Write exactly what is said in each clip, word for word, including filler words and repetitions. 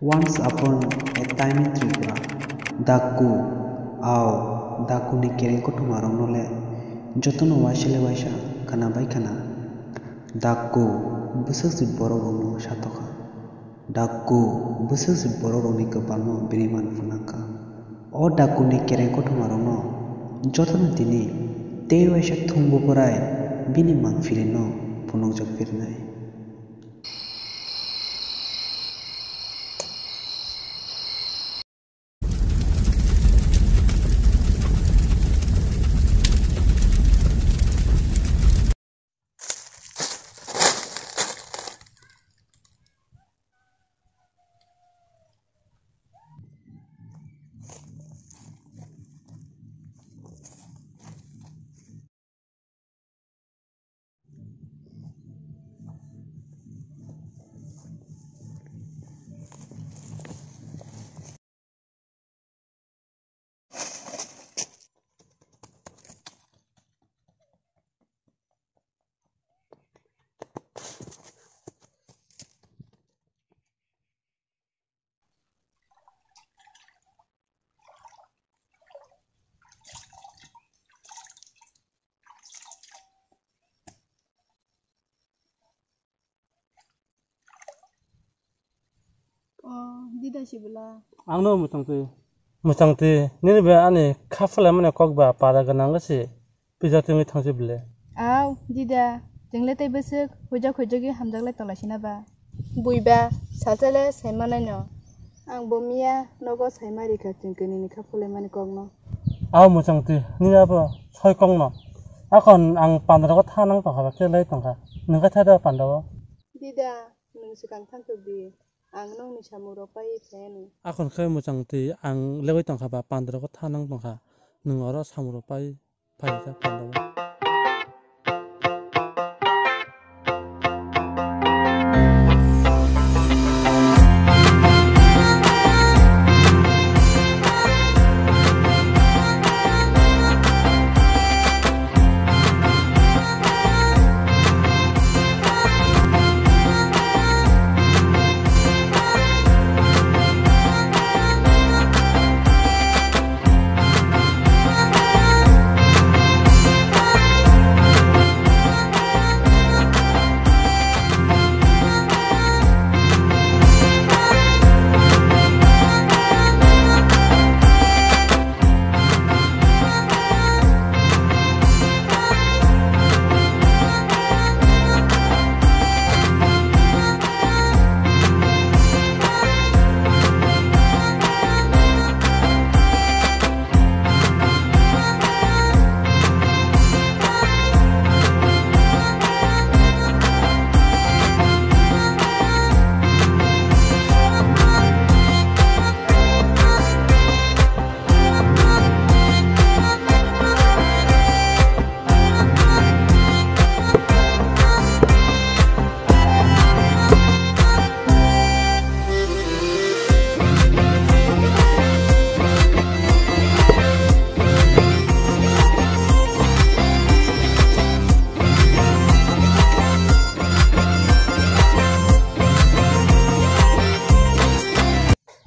Once upon a time in Tripura, Dakku, ao, Dakku ni kereng kothoma rokno le jotono waisa le waisa khwna bai khwna. Dakku bwswk se borok rokno satokha. Dakku bwswk se borok rokni kwpalno bini man phunangkha. O Dakku ni kereng kothoma rokno jotono tini tei waisa thung bwbwrai bini mang phirino phunukjak phirnai. O, dida si bwla. Ang no mwchang twi. Mwchang twi, nini bai ani kha phwlaimani kok ba para gwnang se pija twi thang si bwle. Au, dida, chwng le tei bwswk huijak huijagwi hamjak lai tong lai sina ba. Bui ba, salsa le sai manai no. Ang bo miya nogo sai ma rikha chwng kwnwi ni kha phwlaimani kok no. Au mwchang twi, nini abo soi kok no. Akhon ang pandra o tha nang tong kha ba, khe lai tong kha. Nwng khe tha da panda o. Dida, nwng swkang thang thok di. Ang nokni samung rok pai phai ano. Akhon khe mwchang twi ang lewai tong kha ba, pandra o tha nang tong kha. Nwng oro samung rok pai phai kha panda o.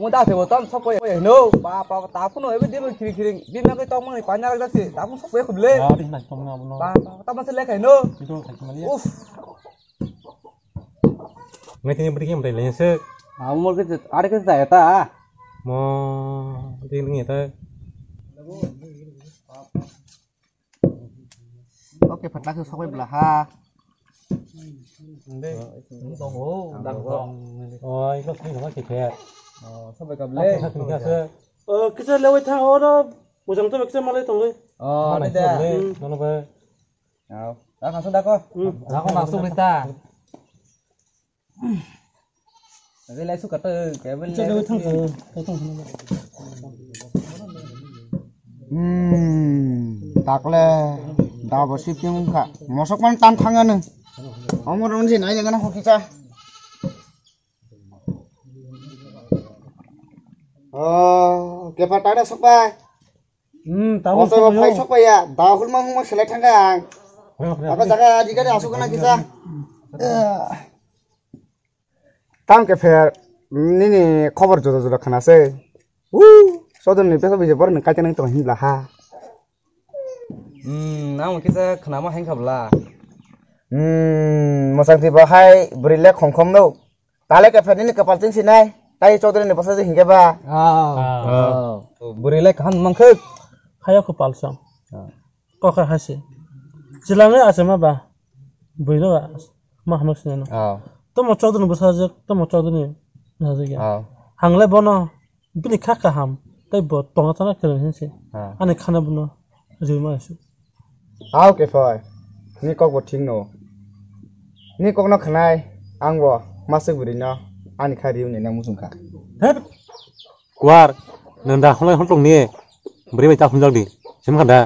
Mo da se bo tam sok ko no. Ba, ba, ta phone ebe debo khiri khiri. Din na ko tong mani panya rak da se. Ta phone sok ko khule. Ah, din na tong na bono. Ba, ba, ta ma se le khai no. Itu khai mali. Uff. Ngai tini beri game rai lense. Ah, mo ke are ke sa eta. Mo, din ngi ta. Oke, phatlak se sokbai bwla ha. Tongo, dang tong. Oh, iko sini sama kipet. Oh, sampai ka ble. Oke, sini ka se. Oh, kisa lewai thang oro, mojang to kisa malai tong le. Oh, malai tong le. Hmm. Nono ba. Aw, ta khasu da ko. Hmm. Ako masuk kita. Ebe lai su kata, ebe lai su. Hmm, takle dabo sip yang ka. Mosok man tan thang anu. Omor onji nai lengana hoki cha. Oh, kepa tare sok bai. Hmm, tamo. Oto sok bai sok bai ya. Dahul ma hung ma selai thang ang. Apa jaga di kare asuk na kita. Tang ke pher. Nini khobor joda joda khna se. Woo, Chaudhary ni besa bai je borok ni kaitor nang tong hinla ha. Hmm, nang kisa khna ma hengkha bla. Hmm, masang ti bahai bwrwi le khom khom no. Tale ka pher nini kapal ching sinai. Tai Chaudhary ni bwsa je hingke ba. Ah. Ah. Bwrwi le kaham mangkhuk. Hayo kapal sam. Ah. Kokha hasi. Chilangwi achama ba. Buino ba. Ma hano sinano. Ah. Tomo Chaudhary ni bwsajwk, tomo Chaudhary ni bwsajwk ya. Ah. Hangle bono bini kha kaham. Tai bo tonga tana khe hinse. Ah. Ani khana bono rima su. Ao ke phai. Ni kok bo thik no. Ni kok no khnai. Ang bo masuk bwrwi no. Ani kha riu ni nang musung kha. Hep. Kuar, nwng da hwnlai hwn tongni, bwrwi bai ta hwnjak di, simi kha da.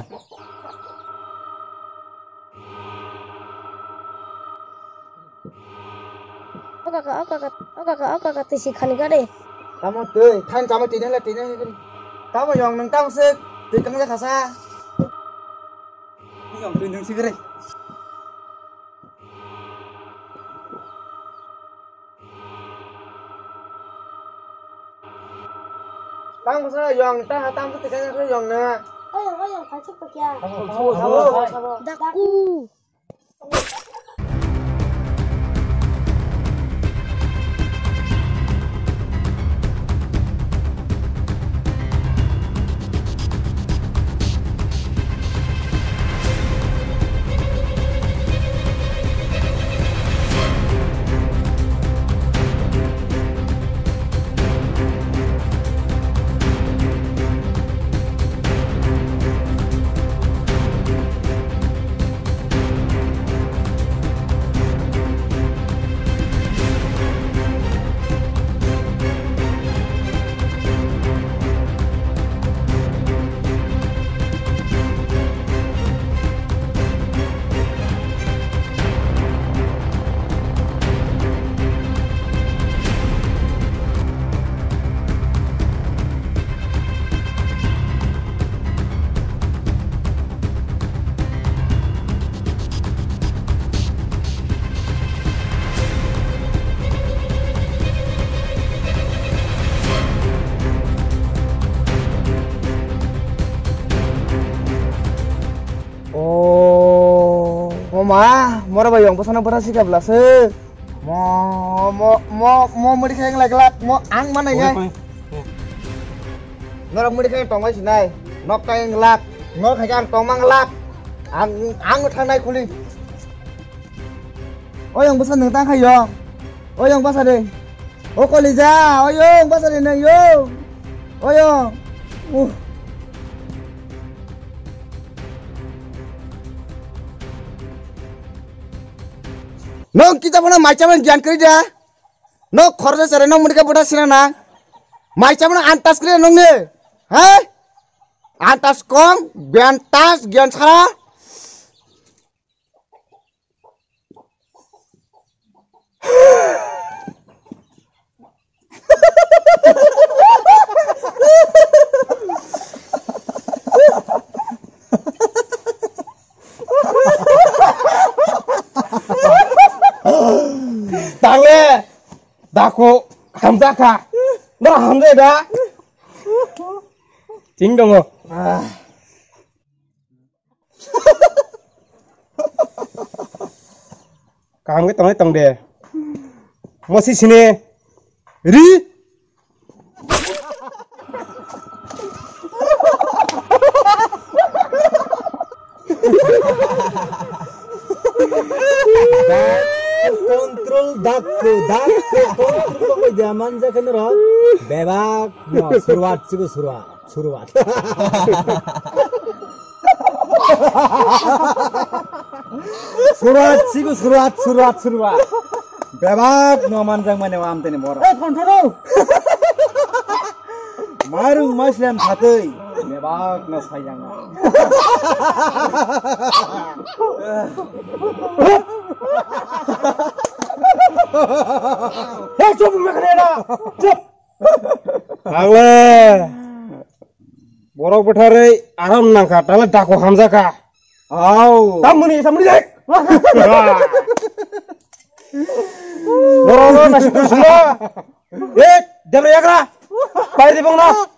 O kaka, o kaka, o kaka, o kaka, twi si khani gade. Tamo twi, than tamo twi nang le twi nang le. Tamo yong nwng tamo se twi kang le khasa. Yong twi nwng si gare. Tang sa yong, tang, tang sa tikai sa yong na. Ayong, ayong, kachuk pakya. Sabo, sabo, sabo. Daku. O, o ma, mora bai yong bwsano bwra sikha bwla se. Mo, mo, mo, mo muri khe wng lai glak, mo ang manai nai. Norok muri khe tongbai sinai, nok tai wng glak, norok hai khe ang tongmang glak. Ang, ang thangnai kuli. Oyong bwsa nwng tang khayo. Oyong bwsa de. O kolija, oyong bwsa de nwng yo. Oyong. Uh. Nwng kita phano mai chamani gyan kri da. Nwng khoroksa sere nwng muni khe bwtha sina na. Mai chamani antas kri nwng ne. Ha? Antas kom, gyan tas, gyan sara. Tangle, dako, hamjakha. Nora hamjai da? Ting dongo. Kaham khe tongnai tong de. Mosi sini ri. Control dakku, dakku, control kok dia manja kene ro. Bebak, no, suruat, siku suruat. Suruat. Suruat, siku suruat, suruat, suruat. Bebak no manjak mane wam tene boro. Eh, kontoro. Marung maslem satui. Bebak no sayang. Hei, chup, mekre na. Chup. Ang le borok bwtharwi aram nangkha, tale dako hamjakha. Au. Tamoni, tamoni dek. Borok no nasi kusma. Eh, debra yagra. Pai di bongno.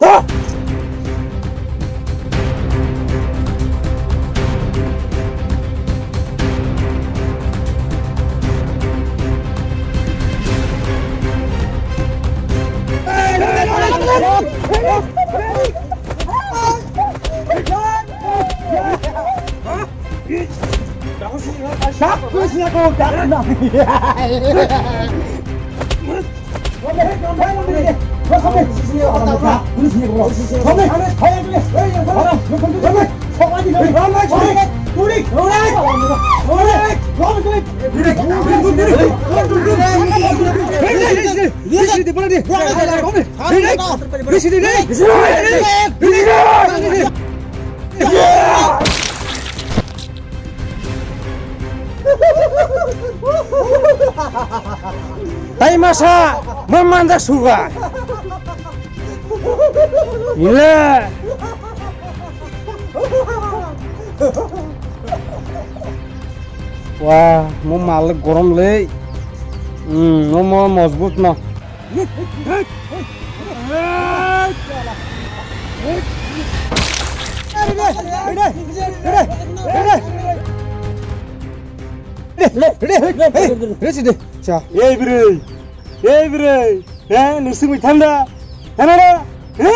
Tai masa mamanda suga. Ile. Wah, mo malik gorom le. Hmm, mo mo mojbut no. Ei, bwrwi! Ei, bwrwi! He, nwng swngwi thang da? He, nara? He?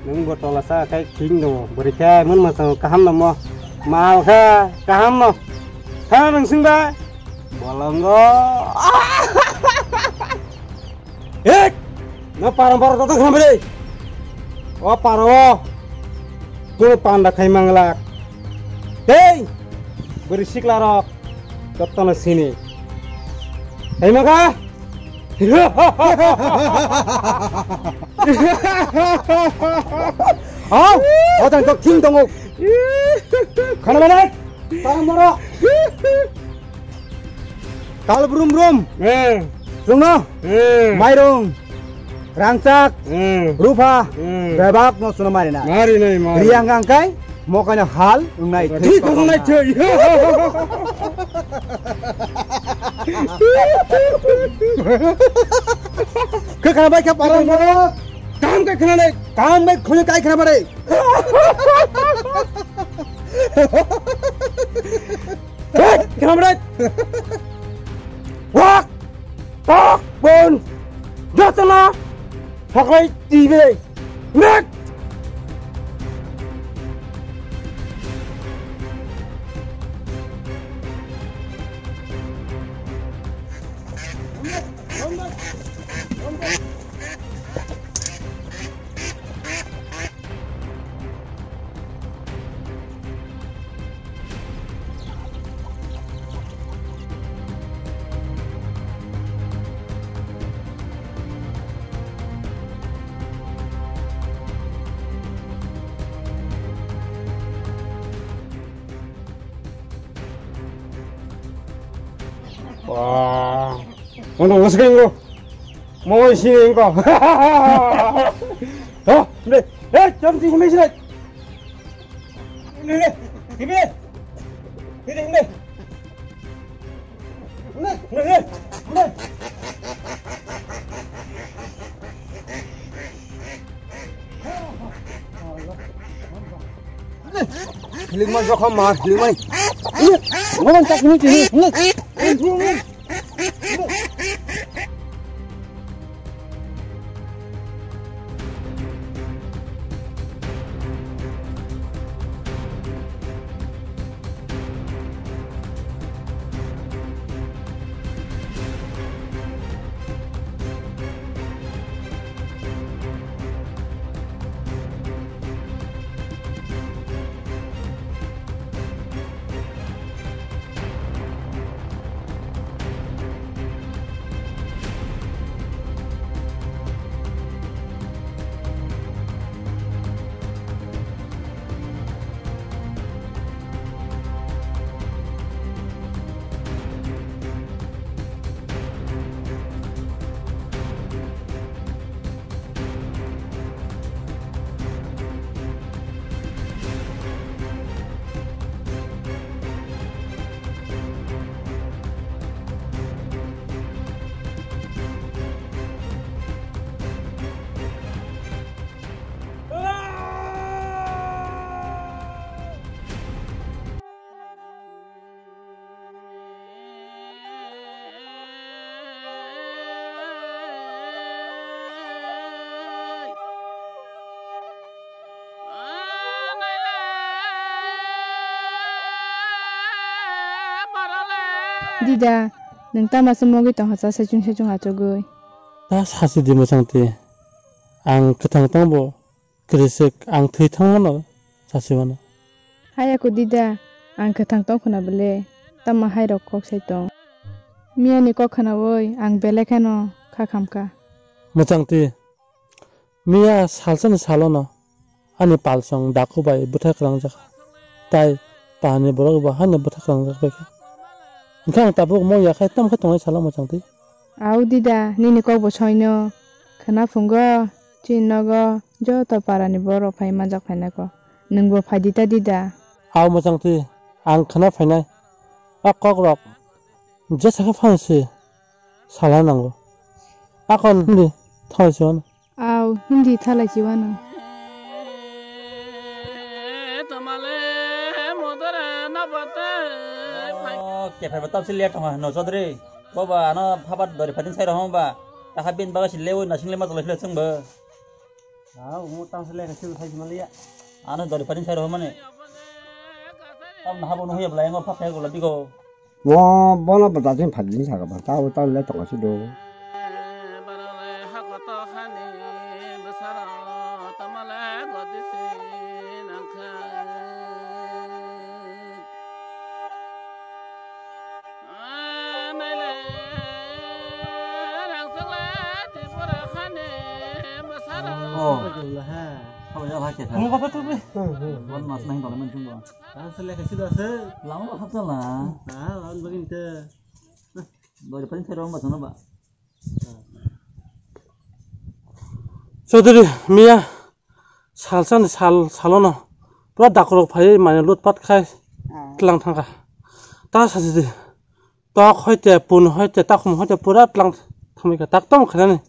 Nwng bo tola sa khai khing do, bwrwi khe mun ma tong kaham no mo. Mal kha kaham no. Tha nwng swng ba? Bolongo. Ek! Na parang parang joto khna bwrwi. O paro. Kunu panda khai manglak. Hei! Bwrwi sikla rok. Joto no sini. Hai maga? Hau! Hodang to king tongo. Khana mana? Parang moro. Kal brum brum. Eh. Chwngno. Eh. Mairung. Rangchak. Eh. Rupha. Eh. Bebak no chwngno marina. Mari nai, mari. Riyang angkai. Mokaino hal wngnai thwi. Thwi tongnai thwi. Khe khana bai khe parang moro. Kaham khe khana nai. Kaham bai khuni kai khana bare. Hei, khamrai! Wak! Tok! Bun! Jotona! Haklai tibe! Nek! Wah, ono ngasih kau, mau isi kau. Hah, deh, eh, jam sih, sih, sih. Hilik ma jokha ma, hilik ma. Ngoran tak ni tini. Dida, nwng tama se mogwi tongkha cha saichung saichung achugwi? Ta sasi di mwchangtwi. Ang kwthang tongbo, kwrwisik ang thwi thangmano sasi mano. Haya ko dida, ang kwthang tongkhwna bwle, tamo hai rok kok sai tong. Miyani kok khwnawi ang belai kheno kha khamkha. Mwchangtwi, miya salsani salono ani palsong dakhu bai bwtha kwlangjak, tai pahani borok bo haino bwtha kwlangjak bai kha. Hwnkhe ang tabuk mo yakhai tamo khe tongnai salo mwchangtwi. Au dida, nini kok bo soino. Khwna phungo, chini nogo joto parani borok phai manjak phainai ko. Nwngbo phaidi ta dida. Au mwchangtwi, ang khwna phainai. A kokrok jesa khe phano se sala nango. Akon hindi thoi se wano. Au, hindi thalai se wano. Oh, kephai ba tamsi liya tongha no Chaudhary. Boba ano phabar dori phatin sai rohom ba. Taha bin baga si lewi nasing lema tolai phila chwngbo. Ah, umu tang sele ka sil sai maliya. Ano dori phatin sai rohom mane. Tam na habo no hoya bla yango phak khe gola digo. Mo bono bwta jin phat jin saka ba ta ta le tongo si do. Oh. Sabai jala khe. Mo kata tu be. Bon mas nang dole men tung bo. Ang sele ka sida se. Lama ba khapsa la. Ha, ang bagin te. Dole paling thero ba sana ba. Chaudhary miya salsa ni sal salono pura dakurok phai mane lutpat khai tlang thangkha. Ta sasi di. Tok hoite, pun hoite, takhum hoite, pura tlang thangwi kha, tak tamo khainani.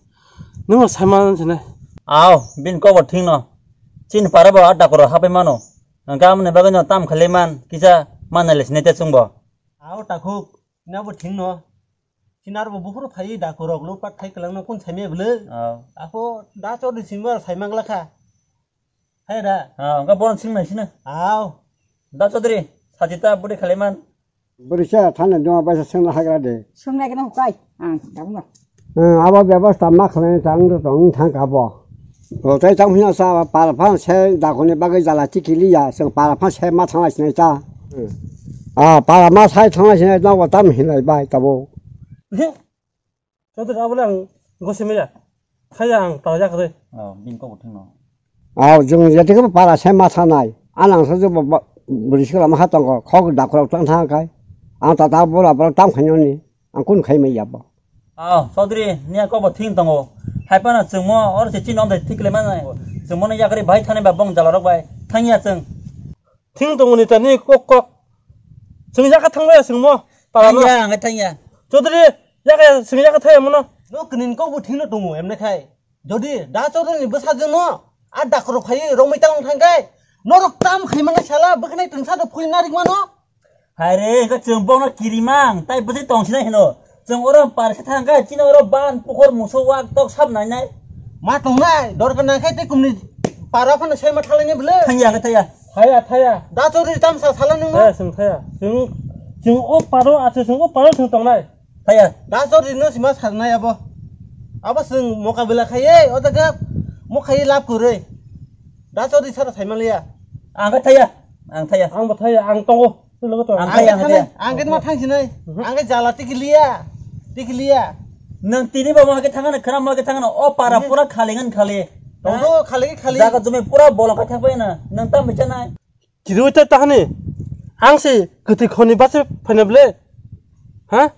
Nwng bo sai man sinai. Aw, bini kok bo thwngno. Chini para bo a dakoro hapai mano. Hwnkhe amoni bagwino tam khailai man, kisa manai lai sinai te chwngbo. Aw, takhuk, chini abo thwngno. Chini aro bo buphuru phaiwi dakorok lutpat khai kwlangno kun saimaya bwlwi? Aw. Apo da chordi simi bar sai mangla kha. Hai da? Aw, hwnkhe bono swng nai sino. Aw. Da Chaudhary, sajita bwrwi khailai man. Bwrwi se thani duma baisa swngna hagra de. Swngna gana hukai. Ang dangma. Hmm, abo bebasta ma khlai tang do tong thang ka bo. O tai tang hina sa para phan se dakoni bagwi jala tikiliya, se para phan se ma thang sinai ta. Hmm. Ah, para ma sai thang sinai ta, o tam hinai bai tabo. He? Chaudhary abole ang gosi maya. Thaya ang para jak re. Oh, bini kok bo thwngno. Aw, jwng jati khe para se ma thanai. Anang sa jwng bo, bo, bwrwi sikla ma ha tongo. Khok dakhurok tang thang kai. Ang tata bura bura tam khainani. Ang kun khai mai ya bo. Aw, Chaudhary, niya kok bo thwng tongo. Hai phano chwngmo, oro se chini omdai thik le ma nai. Chwngmo ni yakri bai thani ba bong jala rok bai. Thangya chwng. Thing tongmani tani kok kok. Chwng yakha thangmaya chwngmo. Parano. Thangya, ang thangya. Chaudhary, yakha chwng yakha thaya mano. No kinin kok bo thingno tongo, emne khai. Jodi da Chaudhary ni bwsajwngno a dakrok khai romwi tang thangkai. Norok tam khai mangna sala bwkhnai twngsa do phul narik mano. Hai re, ka chwng bongno kirimang, tai bwsai tong sinai hino. Chwng oro par khe thang khe, chini oro ban, pukhor, muso, wak, tok sab nai nai. Ma tongnai, dorkar nang khe tei kumni para phano sai ma thalai ni bwle. Thangya khe thaya. Thaya, thaya. Da chori tam sa sala nung ma. Thaya, chwng thaya. Chwng, chwng o paro, achu chwng o paro chwng tongnai. Thaya. Da chori no sima sarnai abo. Abo chwng mokabila khaiye, o jaga mo khaiye lab kwrwi. Da chori sara sai ma liya. Ang khe thaya, ang thaya. Ang bo thaya, ang tongo. Twi logo to. Ang Ang khe, ang khe thangsinai, thaya. Ang khe ma thangsinai. Mhm. Ang khe jala tikiliya. Tikiliya. Nwng tini bo ma khe thangano, khwna ma khe thangano. O para Mhm. pura khali ngan khali. Tongso khali khali. Jaga jumi pura bolong khai thangbai na. Nwng tam bicha nai. Kirui ta tahani. Ang si kwtwi khoni base phaina ble. Ha?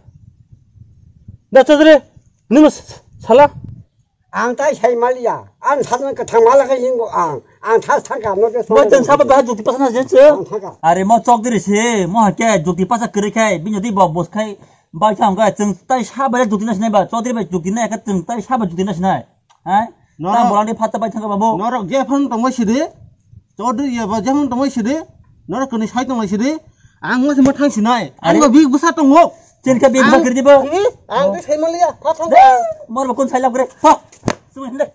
Da Chaudhary, nimo sala. Ang tai sai maliya, ang sakno kwthang malakai hingo ang, ang thas thangka no ke Bo chwng sabo ba jukti pasa na je chwng. Ang thangka. Are mo chok diri se, mo ha ke jukti pasa kwrwi khai, bini di bok bos khai, bai thang khai, chwng tai sabo jukti na sinai ba, Chaudhary bai jukti na ka chwng tai sabo jukti na sinai. Ha? Norok Ta bolani phatta bai thangka babu. Norok je phone tongbai sidi, Chaudhary ya ba je phone tongbai sidi, norok kani sai tongbai sidi, ang mo se mo thang sinai. Are? Ang ba big bwsa tongo. Chini kha big bwsa Ang, kwrwi di bo. Hmm? Ang Oh. ke sai maliya, tha thang. Mor ba kun sai lab kre. Ha. Sumai hinde.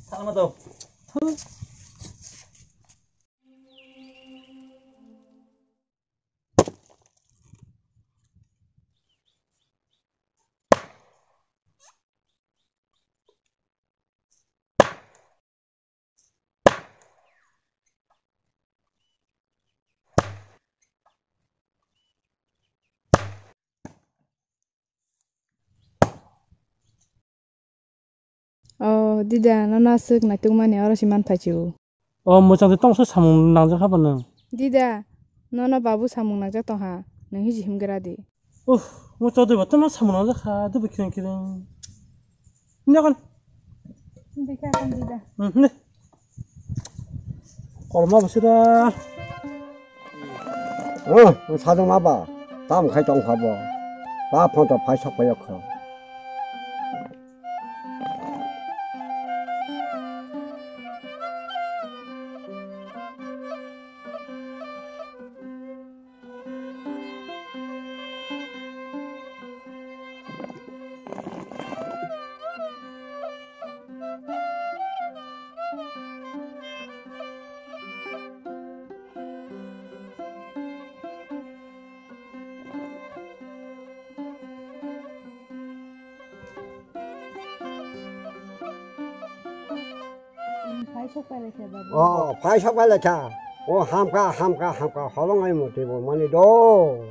Salama to. O dida, nono aswk naitukmani oro si man phaichu. O mwchang twi tongsa samung nangjak haba nwng. Dida, nono babu samung nangjak tongha, nwng hiji himgra di. Uff, mo chodwi bo tamo samung nangjak kha, dubu kireng kireng. Nokon. Bikha kon dida. Hmm, ne. Kolma bosira. Oh, sadung ma ba. Tam khai tong kha bo. Ba phone to phai sok phai kho. Phai sok pai lekha babu. Oh, phai sok pai lekha. Oh, hamkha, hamkha, hamkha. Holong ai mo tebo mani do.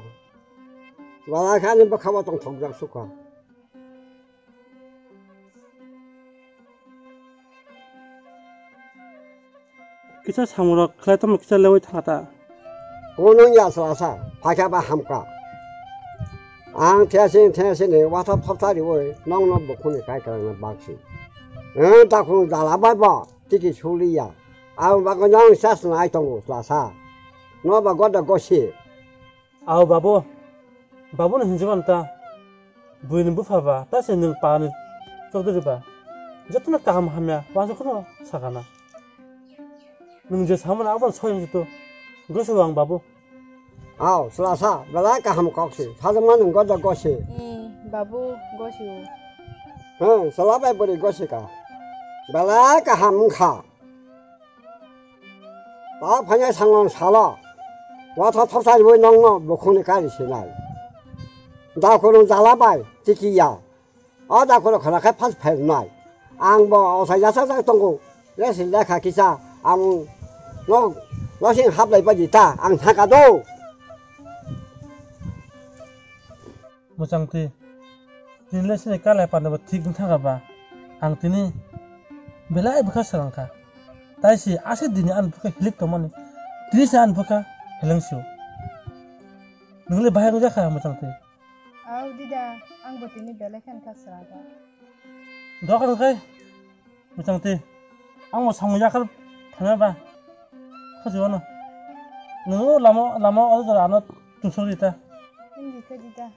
Bala kha ni bwkha bo tong thok jak sukha. Kisa samurok khlai tongma kisa lewi thangata. Kunung ya sala sa, phakha ba hamkha. Ang thesing thesing ni watha phapta riwi nongno bukhuni kai kwlangna baksi. Ang takhung jala bai bo tiki suliya. Ang bagwi nong sas nai tongo sala sa. No ba goda gosi. Ao babu, babu no hinjima ta. Buini bupha ba, ta se nwng pa ni chokdori ba. Jotono kaham hamya, wansuk no sakana. Nwng je samani abo soi wngjitu. Gosi wang babu. Ao, sala sa, belai kaham kok se. Sajwkma nwng goda gosi. Hmm, babu, gosi o. Hmm, sala bai bwrwi gosi ka. Belai kaham wngkha. Ta phainai sanglong salo. Watha thopsa riwi nongno bukhungni kari sinai. Dakhulung jala bai tikiya. O dakhulung khana khai phas phairwnai. Ang bo osai yachajak tongo. Resi lekha kisa ang no nosing hablai baji ta ang thangka do. Mwchangtwi, tini le sini kalai panda bo thik wng thangkha ba, ang tini belai bwkha swrang kha. Tai se aswk dini ani bwkha hilik tongmani, tini se ani bwkha heleng sio. Nwng le bahai wngjakha mwchangtwi? Au dida, ang bo tini belai khe wngkha swrang kha. Doka wngkha. Mwchangtwi, ang bo samung yakhar phaima ba. Khajwano. Nwng o lama, lama o jora ano tungsok rita. Hindi khe dida.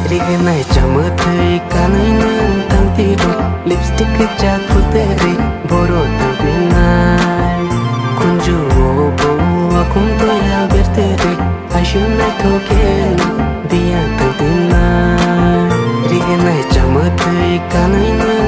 Rignai chamwthwi kanwi nwng tangtwi rw, lipstick kwchak phutwi rw, boro tangtwi nai. Kunju o bo wakum toya bertwi rw, aisuk naithok khe no biya tangtwi nai. Rignai chamwthwi kanwi nwng